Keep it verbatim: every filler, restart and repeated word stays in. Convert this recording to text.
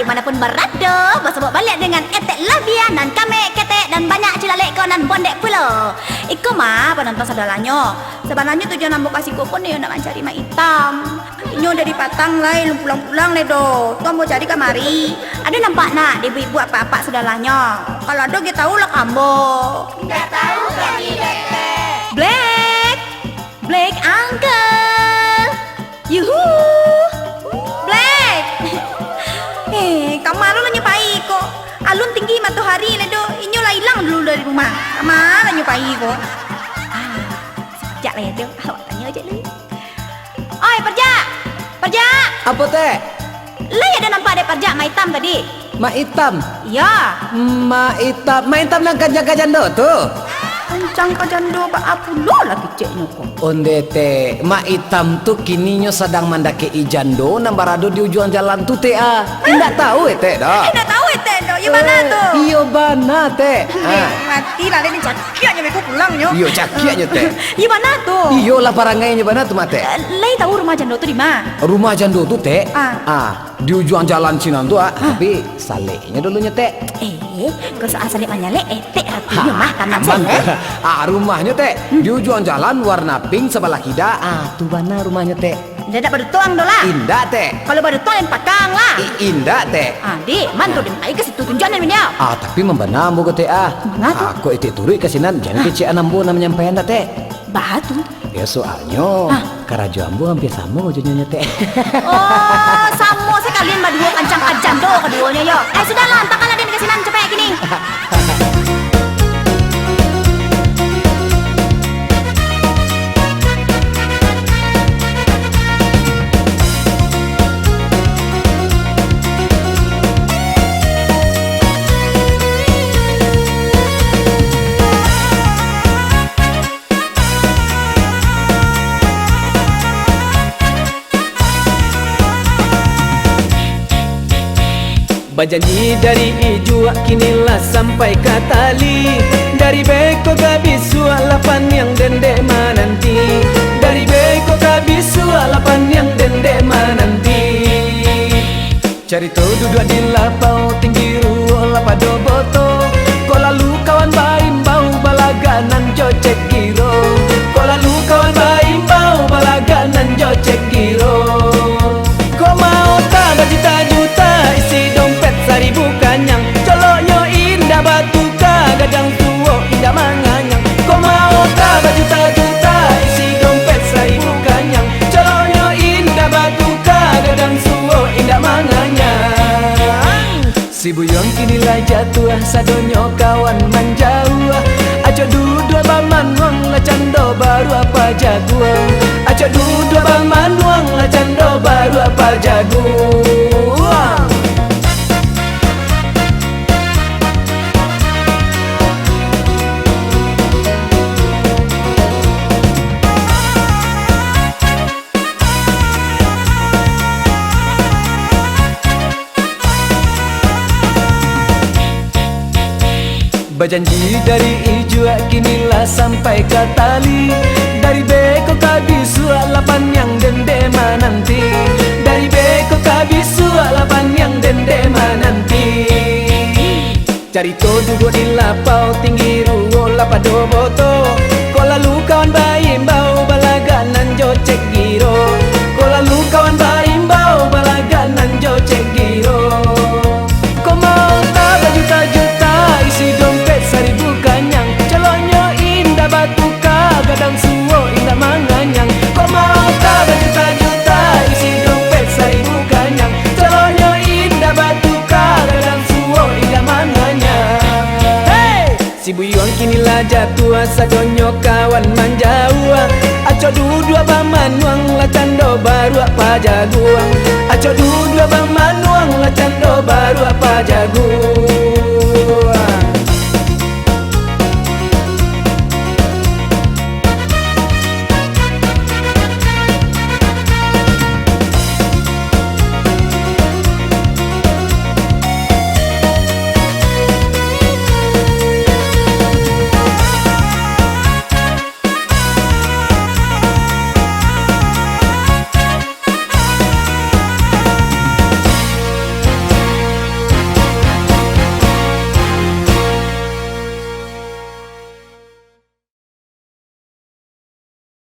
Manapun barado, basobok baliak dengan etek labiah nan kamek, ketek, dan banyak cilalek ko nan bondek pulo. Iko mah, panonton sadoalahnyo. Sabananyo tujuan ambo ka siko ko nyo nak mancari Mak Itam. Inyo dari patang lai, alun pulang-pulang lai doh. Tu ambo cari kamari. Ado nampak nak di ibu-ibu apak-apak sadoalahnyo? Kalau ado, gi tau lah ka ambo. Indak tau kami, Tek. Black! Black Uncle! Yuhu! Black! Eh, kama lo lah nyo pai ko? Alun tinggi matohari lai doh, inyo lah ilang dulu dari rumah. Kama lo lah nyo pai ko? Ah, si Parjak lai ado, awak tanyo se dulu. Oi, Parjak! Parjak! Apo, Tek? Lai ado nampak dek Parjak Mak Itam tadi? Mak Itam? Iyo. Mak Itam, Mak Itam nan kancang ka jando tu? Kancang ka jando baa pulo lah keceknyo ko? Onde, Tek, Mak Itam tu kininyo sadang mandakek-i jando nan barado di ujuang jalan tu, Tek, ah. Indak tau, eh, Tek, doh? Indak tau, eh, Tek, doh. Iyo bana tu. Iyo bana, Tek. Eh, ah, mati lah, den cakiaknyo beko pulangnyo. Iyo, cakiaknyo, Tek. Iyo bana tu. Iyolah parangainyo bana tu, Mak, Tek. Eh, lai tau rumah jando tu di ma? Rumah jando tu, Tek? Ah. Ah, di ujuang jalan sinan tu, ah. Ah. Tapi saleknyo dulunyo, Tek. Eh, kok soal salek manyalek, etek ratinyo mah, tanang aman, Tek. Ah, rumahnyo, Tek, di ujuang jalan warna pink sabalah kida. Ah, tu bana rumahnyo, Tek. Indak, indak badutuang doh lah. Indak, Tek. Kalau badutuang, lain pakang lah. I-, indak, Tek. Ah, dek, man tu, den pai ka situ, tunjuakan den. Ah, tapi mambana ambo ko, Tek, ah. Manga tu? Ah, kok etek turuik ka sinan, jan kecekan ambo nan manyampaian, dak, Tek? Baa tu? Yo, soalnyo, karajo ambo hampia samo jo nyo, Tek. Oh, samo sakalian baduo kancang ka jando kaduonyo, yo. Eh, sudahlah, antakanlah den ka sinan, capek kini. Bajanji dari ijuak, kini lah sampai ka tali. Dari beko ka bisuak, lah paniang den dek mananti. Dari beko ka bisuak, lah paniang den dek mananti. Carito duduak di lapau, tinggi ruo lah pado boto. Kok lalu kawan baimbau, balagak nan jo cek giro. Kok lalu kawan baimbau, balagak nan jo cek giro. Kok maota bajuta-juta, isi dompet saribu kanyang. Coloknyo indak batuka, gadang suok indak manganyang. Kok maota bajuta-juta, isi dompet saribu kanyang. Coloknyo indak batuka, gadang suok indak manganyang. Si Buyuang kini lah jatuah, sadonyo kawan manjauah. Acok duduak bamanuang, lah cando baruak pajaguang. Acok duduak bamanuang, lah cando baruak pajaguang. Bajanji dari ijuak, kini lah sampai ka tali. Dari beko ka bisuak, lah paniang den dek mananti. Dari beko ka bisuak, lah paniang den dek mananti. Carito duduak di lapau, tinggi ruo lah pado boto. Kok lalu kawan baimbau, balagak nan jo cek giro. Kok lalu kawan baimbau, balagak nan jo cek giro. Kok maota bajuta-juta, isi dompet saribu kanyang. Coloknyo indak batuka, gadang suok indak manganyang. Kok maota bajuta-juta, isi dompet saribu kanyang. Coloknyo indak batuka, gadang suok indak manganyang. Hei! Si Buyuang kini lah jatuah, sadonyo kawan manjauah. Acok duduak bamanuang, lah cando baruak pajaguang. Acok duduak bamanuang, lah cando baruak pajaguang.